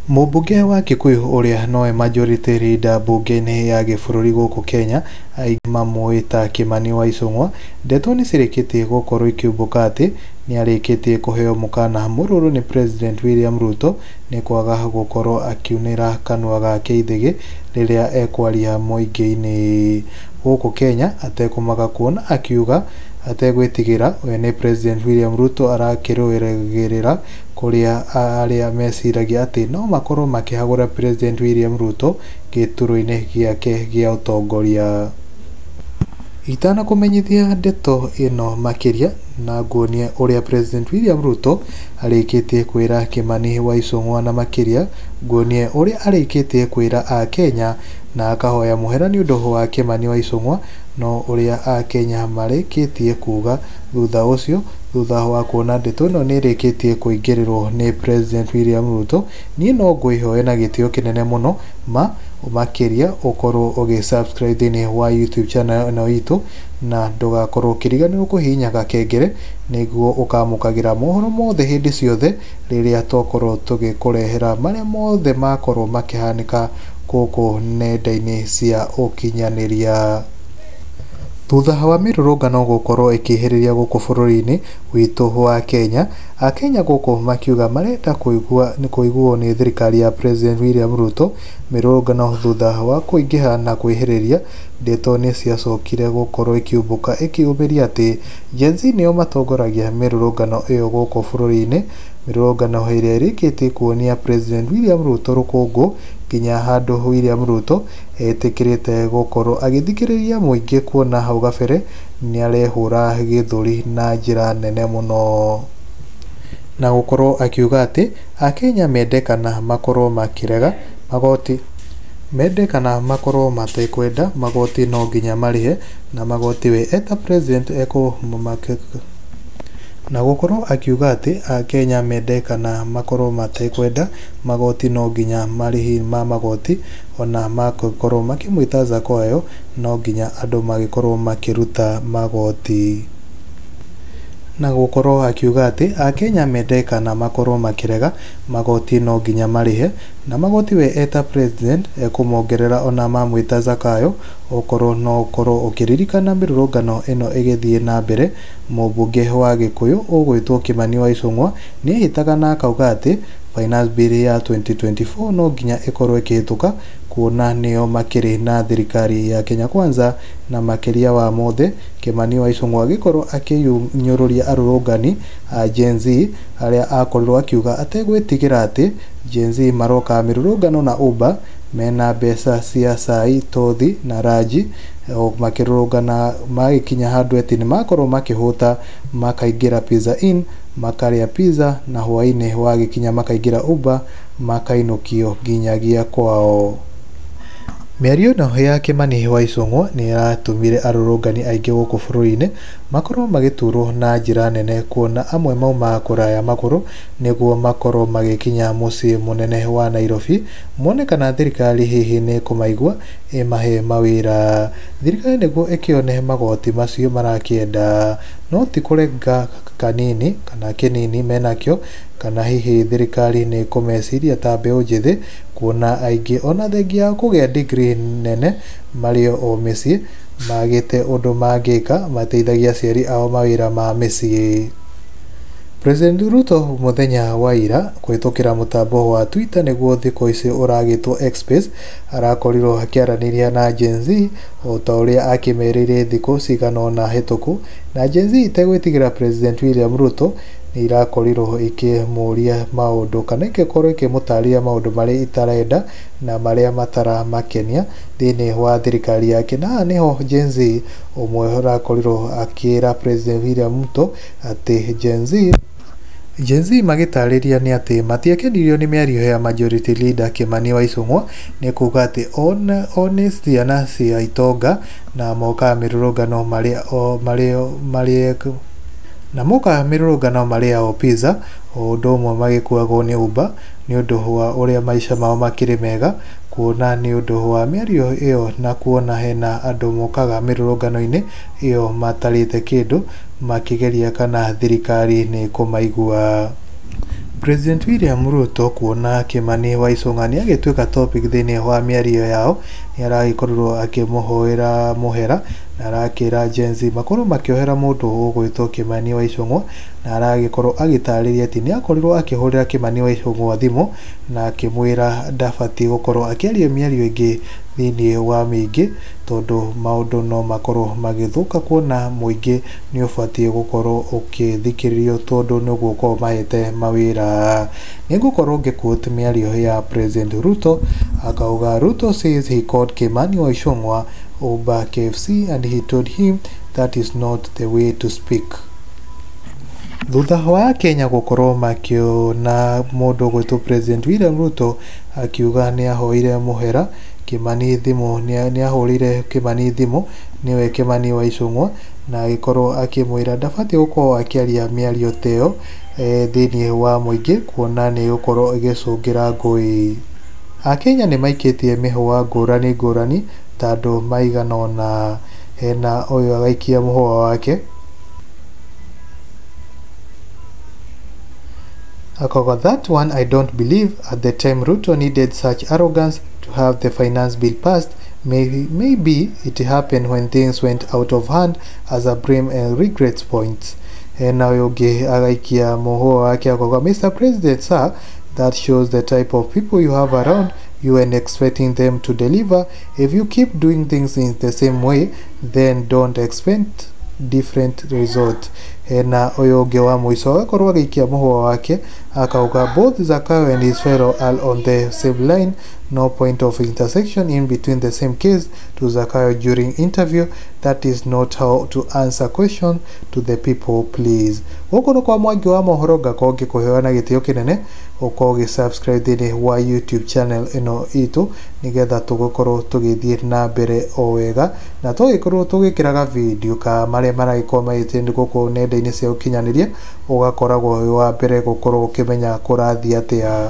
Mũmbunge wa Kikuyu ũrĩa nowe majority leader mbunge-inĩ ya gĩbũrũri gũkũ Kenya, aingĩ mamũĩ ta Kĩmani wa Icũng'wa, ndeto nĩcirĩkĩtie gũkorwo ikiumbũka atĩ nĩarĩkĩtie kũheo mũkana mũrũrũ nĩ President William Ruto nĩ kwaga gũkorwo akiunĩra kanua gake ithĩgĩ rĩrĩa ekwaria mũingĩ-inĩ gũkũ Kenya atekũmaka kuona akiuga ategwĩtigĩra we nĩ President William Ruto arakĩrũĩrĩra kũrĩa arĩa meciragia atĩ no makorwo makĩhagũra President William Ruto gĩturwa-inĩ gĩake gĩa ũtongoria. Itanakũmenyithia ndeto ĩno makĩria na nguonie ũrĩa President William Ruto arĩkĩtie kwĩra Kĩmani wa Icũng'wa na makĩria nguonie ũrĩa arĩkĩtie kwĩra akenya na akahoya mũhera nĩ ũndũ wa Kĩmani wa Icũng'wa no ũrĩa akenya marĩkĩtie kuga thutha ũcio thutha wa kuona ndeto ĩno nĩ ĩrĩkĩtie kũingĩrĩrwo nĩ President William Ruto, niĩ no ngwĩhoe na gĩtĩo kĩnene mũno ma makĩria ũkorwo ũgĩ subscribe thĩinĩ wa YouTube channel ĩno itũ na ndũgakorwo ũkĩriganĩrwo kũhihinya gakengere nĩguo ũkamũkagĩra mohoro mothe hĩndĩ ciothe rĩrĩa twakorwo tũgĩkũrehera marĩa mothe makorwo makĩhanĩka gũkũ nenda-inĩ cia ũkinyanĩria. Thutha wa mĩrũrũngano gũkorwo ĩkĩhĩrĩria gũkũ bũrũri-inĩ witũ wa Kenya, akenya gũkũ makiuga marenda kũiguo nĩ thirikari ya President William Ruto. Mĩrũrũngano thutha wa kũingĩha na kwĩhĩrĩria, ndeto nĩ ciacokire gũkorwo ikiumbũka ikĩũmĩria atĩ Gen Z nĩo matongoragia mĩrũrũngano ĩyo gũkũ bũrũri-inĩ, mĩrũrũngano ĩrĩa ĩrĩkĩtie kuonia President William Ruto rũkũngũ nginya handũ William Ruto etĩkĩrĩte gũkorwo agĩthikĩrĩria mũingĩ kuona hau gabere nĩarehũra gĩthũri na njĩra nene mũno na gũkorwo akiuga atĩ akenya mende kana makorwo makĩrega magoti mende kana makorwo matekwenda magoti no nginya marĩhe na magoti we eta president na gũkorwo akiuga atĩ akenya mende kana makorwo matekwenda magoti no nginya marĩhi ma magoti ona makorwo makĩmwĩta Zakayo no nginya andũ magĩkorwo makĩruta magoti na gũkorwo akiuga atĩ akenya mende kana makorwo makĩrega magoti no nginya marĩhe na magoti we eta president ekũmongerera ona mamwĩta Zakayo okorwo no ũkorwo ũkĩririkana mĩrũrũngano ĩno ĩgĩthiĩ na mbere. Mũmbunge wa Gĩkũyũ ũgwĩtwo Kĩmani wa Icũng'wa nĩehĩtaga na akauga atĩ Finance Bill ya 2024 no nginya ĩkorwo ĩkĩhĩtũka kuona nĩo makĩrĩ na thirikari ya Kenya Kwanza na makĩria wa mothe Kĩmani wa Icũng'wa agĩkorwo akĩnyũrũria arũrũngani a Gen Z arĩa akorirwo akiuga ategwĩtigĩra atĩ Gen Z maroka mĩrũrũngano na Uber mena mbeca cia cai, tothi na ranji makĩrũrũngana magĩkinya handũ ati nĩmakorwo makĩhũta makaingĩra Pizza Inn makarĩa pizza na hwaĩ-inĩ wagĩkinya makaingĩra Uber makainũkio nginyagia kwao. Mĩario ĩno ya Kĩmani wa Icũng'wa nĩ ĩratũmire arũrũngani aingĩ gũkũ bũrũri-inĩ makorwo magĩturwo na njĩra nene kuona amwe maumaga kũraya magũrũ nĩguo makorwo magĩkinya mũciĩ mũnene wa Nairobi mone kana thirikari hihi nĩ ĩkũmaigua ĩmahe mawĩra. Thirikari nĩguo ĩkĩone magoti macio marakĩenda no ti kũrenga kanini kana kĩnini menakĩo kana hihi thirikari nĩ ĩkũmeciria ta mbeũ njĩthĩ kuona aingĩ ona thengia ya kũgĩa degree nene marĩ o mĩciĩ magĩte ũndũ mangĩka mateithagia aciari ao mawĩra ma mĩciĩ. President Ruto mũthenya wa ira kũhĩtũkĩra mũtambo wa Twitter nĩguo thikũ ici ũragĩtwo X Space arakorirwo akĩaranĩria na Gen Z o ta ũrĩa akĩmerĩire thikũ cigana ũna hĩtũku na Gen Z itegwĩtigĩra President William Ruto nĩ irakorirwo ikĩmũria maũndũ kana ĩgĩkorwo ĩkĩmũtarĩria maũndũ marĩa itarenda na marĩa mataramakenia thĩinĩ wa thirikari yake. Na haha nĩho Gen Z ũmwe ũrakorirwo akĩra President William Ruto atĩ Gen Z magĩtarĩria nĩ atĩ matiakenirio nĩ mĩario ya Majority Leader Kĩmani wa Icũng'wa nĩ kuga atĩ o nĩ ciana cia itonga na mokaga mĩrũrũngano marĩ na mokaga mĩrũrũngano marĩaga o pizza o ũndũ ũmwe magĩkuagwo nĩ Uber nĩ ũndũ wa ũrĩa maica mao makĩrĩ mega kuona nĩ ũndũ wa mĩario ĩyo na kuona hena andũ mokaga mĩrũrũngano-inĩ ĩyo matarĩte kĩndũ makĩgeria kana thirikari nĩ ĩkũmaigua. President William Ruto kuona Kimani wa Ichung'wa nĩ agĩtuĩka topic thĩinĩ wa mĩario yao, nĩ aragĩkorirwo akĩmũhoera mũhera na arakĩra Gen Z makorwo makĩohera mũndũ ũgwĩtwo Kimani wa Ichung'wa, na aragĩkorwo agĩtarĩria atĩ nĩ akorirwo akĩhũrĩra Kimani wa Ichung'wa thimũ na akĩmwĩra ndabatiĩ gũkorwo akĩaria mĩario ĩngĩ thĩinĩ wa mĩingĩ, tondũ maũndũ no makorwo magĩthũka kuona mũingĩ nĩ ũbatiĩ gũkorwo ũkĩthikĩrĩrio tondũ nĩguo ũkoragwo ũmahete mawĩra. Nĩngũkorwo ngĩ quote mĩario ya President Ruto, akauga, "Ruto says he called Kimani wa Ichung'wa over KFC and he told him that is not the way to speak." Thutha wa Kenya gũkorwo makĩona mũndũ ũgwĩtwo President William Ruto akiuga nĩ ahoire mũhera Kimani thimũ, nĩ ahũrĩire Kimani thimũ, nĩwe Kimani wa Ichung'wa, na agĩkorwo akĩmwĩra ndabatiĩ gũkorwo akĩaria mĩario ta ĩyo thĩinĩ wa mũingĩ, kuona nĩ ĩgũkorwo ĩgĩcũngĩra ngũĩ. Akenya nĩ maikĩtie mĩhũa ngũrani ngũrani ta andũ maigana ũna. Hena ũyũ agaikia mũhũa wake akauga, "That one I don't believe. At the time Ruto needed such arrogance to have the finance bill passed. Maybe it happened when things went out of hand as a blame and regrets points." Hena ũyũ ũngĩ agaikia mũhũa wake akauga, "Mr President sir, that shows the type of people you have around you and expecting them to deliver. If you keep doing things in the same way, then don't expect different result." Hena ũyũ ũngĩ wa mũico agakorwo agĩikia mũhũa wake akauga, "Both Zakayo and his fellow are on the same line. No point of intersection in between. The same case to Zakayo during interview. That is not how to answer question to the people, please." Gũkũ nĩ kwa Mwangi wa Mohoro, ngakorwo ngĩkũheana na gĩtĩo kĩnene ũkorwo ũgĩ subscribe thĩinĩ wa YouTube channel ĩno itũ, nĩgetha tũgũkorwo tũgĩthiĩ na mbere o wega na tũgĩkorwo tũgĩkĩraga video ka marĩa maragĩkorwo magĩtrend gũkũ nenda-inĩ cia ũkinyanĩria, ũgakoragwo wĩ wa mbere gũkorwo ũkĩmenya kũrathiĩ atĩa.